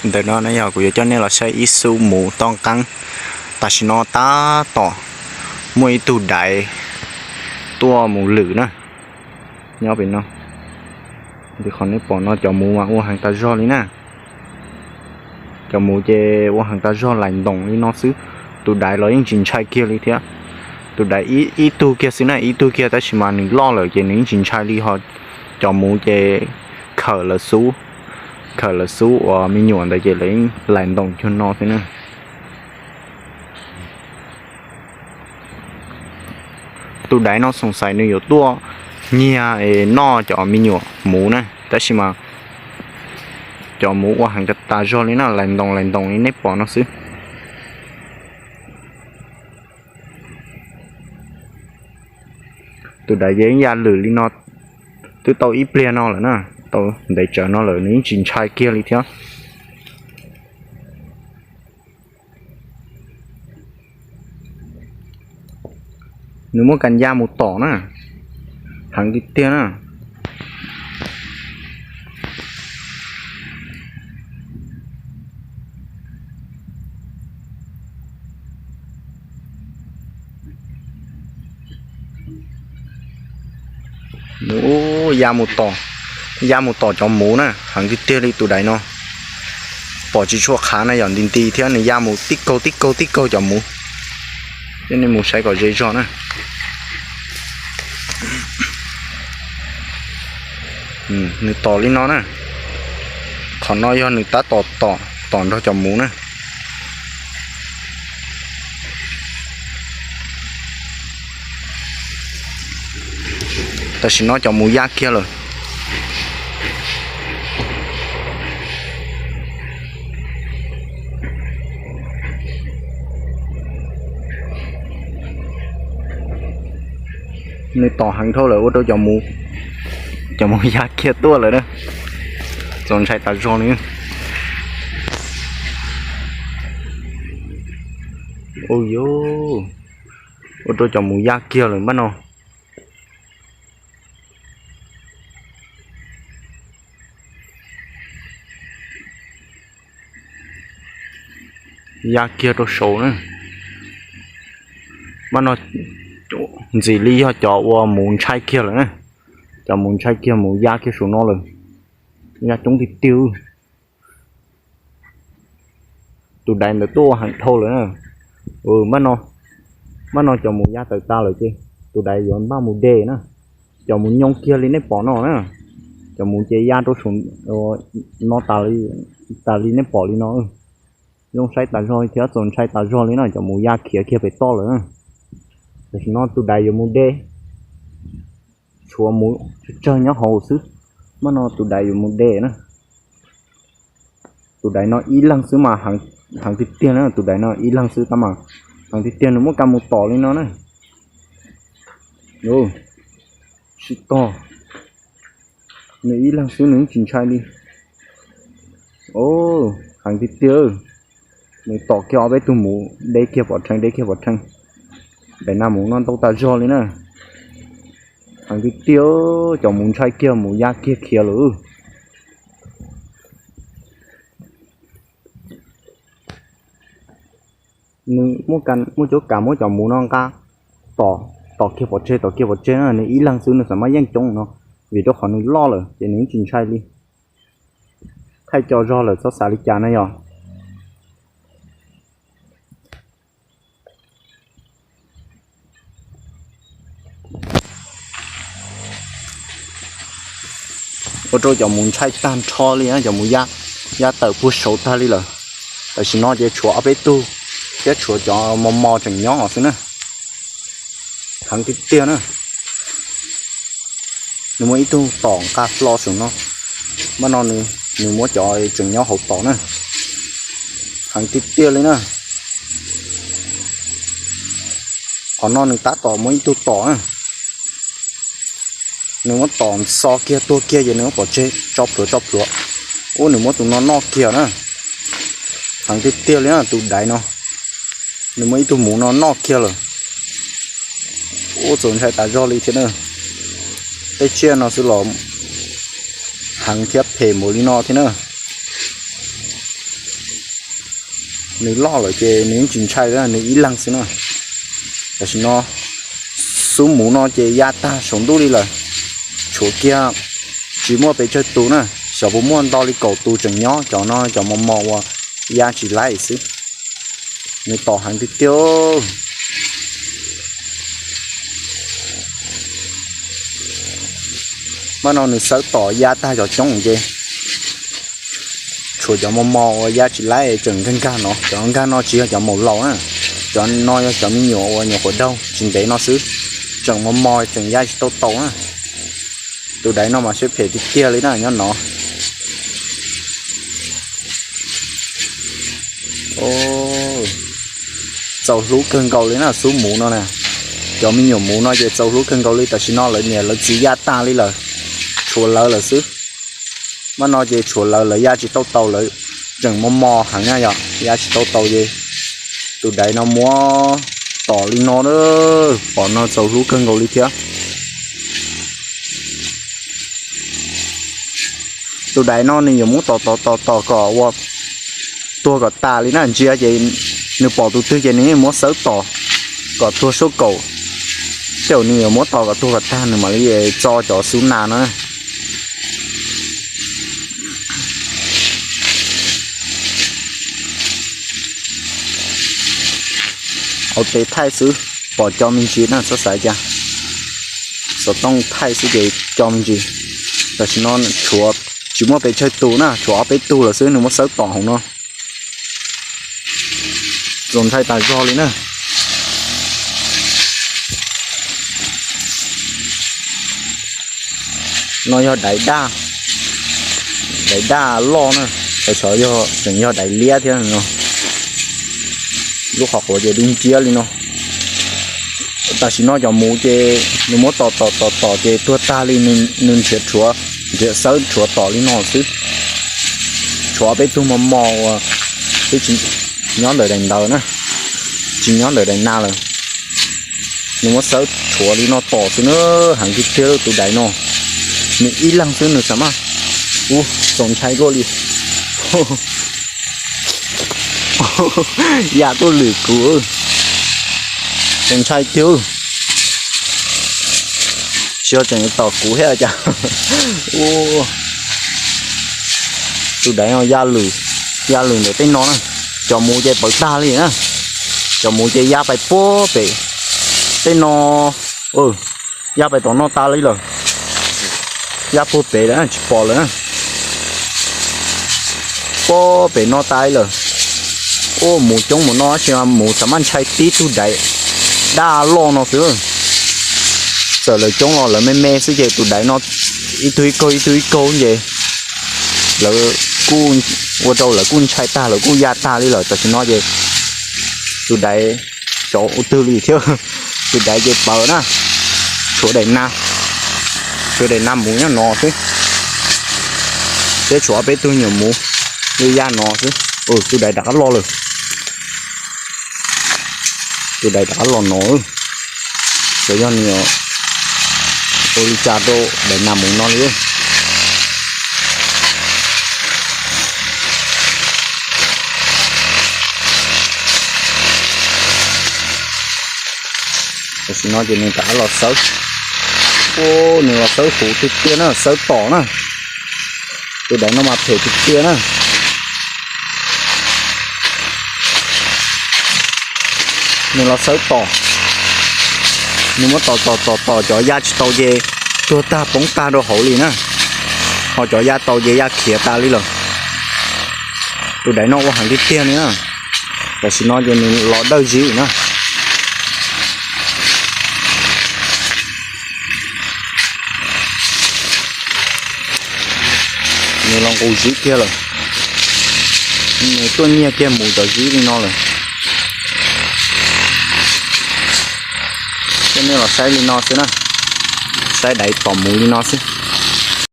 Ntawm no na yog kuv yuav coj nej los saib ib xub muv toj qeeb. Tam sim no tab tom muaj ib tug daiv tuaj mus lwm na, nyob pem no. Li qhov nej pom no cov muv mas ua heev tas zog li na. Cov muv ces ua heev tas zog lais ntoos li no xwb. Tus daiv los yeej tsis ntshai kiag li thiab. Tus daiv ib tug kiag xwb na, ib tug kiag tab sis mas nws loj lawm ces nws yeej tsis ntshai li ho. Cov muv ces khawm lawv xub, khawm lawv xub uas me nyuam ntawd ces lawv yeej lais ntoos cuag no xwb na. Tus daiv no xoom xaiv nws yuav tuaj nyiag es noj cov me nyuam muv na, tab sis mas cov muv ua heev tas zog li na, lais ntoos lais ntoos li nej pom no xwb. Tus daiv ces yeej ya lwm li no twb tau ib pliag no lawm na, tau ntev tsawv no lawm nws yeej tsis ntshai kiag li thiab. Nws muab kas ya mus tom na, heev tiag tiag na. Nws ya mus tom, ya mus tom cov muv na, heev tiag tiag li tus daiv no. Pom tsis tshua qhav na, yog nti nti thiab nws ya mus tib kaug tib kaug tib kaug cov muv. Coj nej mus saib kom ze zog na. Nws tom li no na. Qhov no yog nws tab tom tom tom nrog cov muv na. Tam sim no cov muv ya kiag lawm. Nws tom heev dhau lawm ua rau cov muv, cov muv ya kiag tuaj lawm na. Txaus ntshai tas zog li. Ua yuv, ua rau cov muv ya kiag lawm npaj no. Ya kiag rau saud na. Npaj no ntxim li yog cov uas muv ntshai kiag lawm na. Cov muv ntshai kiag, muv ya kiag saum no lawm. Ya coob tiag tiag. Tus daiv ntawd tuaj ua heev dhau lawm na. Npaj no, npaj no cov muv ya tawm tas lawm ces tus daiv yuav npaj mus de na. Cov muv nyoo kiag li nej pom no na. Cov muv ces ya rau saum no tas li nej pom li no. Zoo saib tas zog thiab txaus ntshai tas zog li na, cov muv ya khiav kiag pem toj lawm na. Tam sim no tus daiv yuav mus de, tshuav muv tsawg nyob hauv xwb. Npaj no tus daiv yuav mus de na. Tus daiv no ib leeg xwb mas heev tiag tiag na, tus daiv no ib leeg xwb tab mas heev tiag tiag, nws muab kas mus tom li no na. Sib tog, nws ib leeg xwb nws tsis ntshai li. Heev tiag tiag. Nws tom kiag ob peb tug muv deb kiag pov rhees, deb kiag pov rhees. Daim nas mus no ntau tas zog li na. Heev tiag tiag, cov muv ntshai kiag, muv ya kiag khiav lawm. Nws muaj cuab kav muab cov muv no nqa tom kiag pov tseg, tom kiag pov tseg na, nws ib leeg xwb nws xav mas yeej coob no, vim rau qhov nws loj lawm ces nws tsis ntshai li. Thaij co zog lawm txhob xav li cas na yog. Ua rau cov muv ntshai tag nrho li na, cov muv ya tawm puag saud tag li lawm. Tam sim no ces tshuav ob peb tug thiab tshuav cov mos mos tseem nyob xwb na. Heev tiag tiag na. Nws muaj ib tug tom nqa hlo saum no, npaj no nws muab cov tseem nyob hauv tom na. Heev tiag tiag li na. Qhov no nws tab tom muaj ib tug tom na. Nws muab tom xo kiag tuag kiag ces nws muab pov tseg tso plhuav tso plhuav. Ub, nws muab tus no noj kiag na. Heev tiag tiag li na tus daiv no. Nws muab ib tug muv no noj kiag lawm. Ub, txaus ntshai tas zog li thiab na. Tej tsiaj no xwb los heev thiab phem npaum li no thiab na. Nws loj lawm ces nws yeej tsis ntshai, nws ib leeg xwb na. Tam sim no xub muv no ces ya tag saum ntuj li lawm, tshuav kiag tsis muaj pes tsawg tus na, xyov puas muaj nto li kaum tus tseem nyob, cov no cov mos mos uas ya tsis laib xwb. Nws tom heev tiag tiag. Mas no nws xawb tom ya tag cov coob ces tshuav cov mos mos uas ya tsis laib tseem nkag nkag no. Cov nkag no tsis yog cov maum laus na, cov no yog cov me nyuam uas nyuam qhuav daug tsis ntev no xwb, tseem mos mos tseem ya tsis tau taus na. Tus daiv no mas siab phem tiag tiag li na nyob no. Txaus hlub kawg nkaus li na xub muv no na. Cov me nyuam muv no ces txaus hlub kawg nkaus li, tam sim no lawv niam lawv txiv ya tag li lawm, tshuav lawv lawm xwb. Mas no ces tshuav lawv, lawv ya tsis tau taus, lawv tseem mos mos heev na yom, ya tsis tau taus ces tus daiv no muab tom li no, pom no txaus hlub kawg nkaus li thiab. Tus daiv no nws yuav muab tom tom tom tom kom ua tuag kom tas li na, ntsia ces nws pom tus twg ces nws yeej muab xawb tom kom tuag suab kaum. Tej zaum nws yuav muab tom kom tuag kom tag nws mam li txo cov xub nas no. Hauv tes thaij xwb, pom co me ntsis na, txhob xav cas. Xov tooj thaij xwb ces co me ntsis. Tam sim no tshuav tsis muaj pes tsawg tus na, tshuav ob peb tug lawm xwb nws muab xawb tom hauv no. Txaus ntshai tas zog li na. No yog daiv daj, daiv daj loj na, xyov yog tseem yog daiv liab thiab no. Lub qhov quav ces dub nciab li no. Tam sim no cov muv ces nws muab tom tom tom tom ces tuag tag li, nws nrhiav rhuav, nrhiav xawb rhuav tom li no xwb. Tshuav peb tug mos mos uas twb tsis nyob ntawm daim ntawd na, tsis nyob ntawm daim nas lawm. Nws muab xawb rhuav li no tom xwb na, heev tiag tiag tus daiv no. Nws ib leeg xwb nws xav mas, ub, txaus ntshai luaj li. Ya tuaj lwm kuv, txaus ntshai tiag. Tsis yog tseem tom kuv thiab cas. Tus daiv no ya lwm, ya lwm ntawm tej no na. Cov muv ces pawv tag li na. Cov muv ces ya pais puag pem tej no, ya pais tom no tas li lawm. Ya puag pem lawm tsis pom lawm. Puag pem no tas li lawm. Ua muv coob mus no tab sis muv xav mas ntshai tib tug daiv daj loj no xwb. Txawm lawv coob los lawv me me xwb ces tus daiv no ib tug ib kaug ib tug ib kaug ces lawv kuj ua rau lawv kuj ntshai tag, lawv kuj ya tag li lawm. Tam sim no ces tus daiv xyov ua twg li thiab. Tus daiv ces pawv na, tshuav daim na, tshuav daim na muv nyob no xwb, thiab tshuav ob peb tug nyuam muv ya ya no xwb. Tus daiv rov qab loj lawm. Tus daiv rov qab los no, xyov yog nws ua li cas rau daim na muv no li. Tam sim no ces nws rov qab los xawb. Ua, nws los xawb huv tiag tiag na, xawb tom na. Tus daiv no mas phem tiag tiag na. Nws los xawb tom, nws muab tom tom tom tom cov ya tsis tau ces tuag tag poob tag rau hauv li na. Ho cov ya tau ces ya khiav tas li lawm. Tus daiv no ua heev tiag tiag li na. Tam sim no ces nws los dawj zib na. Nws los nqus zib kiag lawm. Nws tuaj nyiag kiag mus cov zib li no lawm. Coj nej los saib li no xwb na, saib daiv tom mus li no xwb.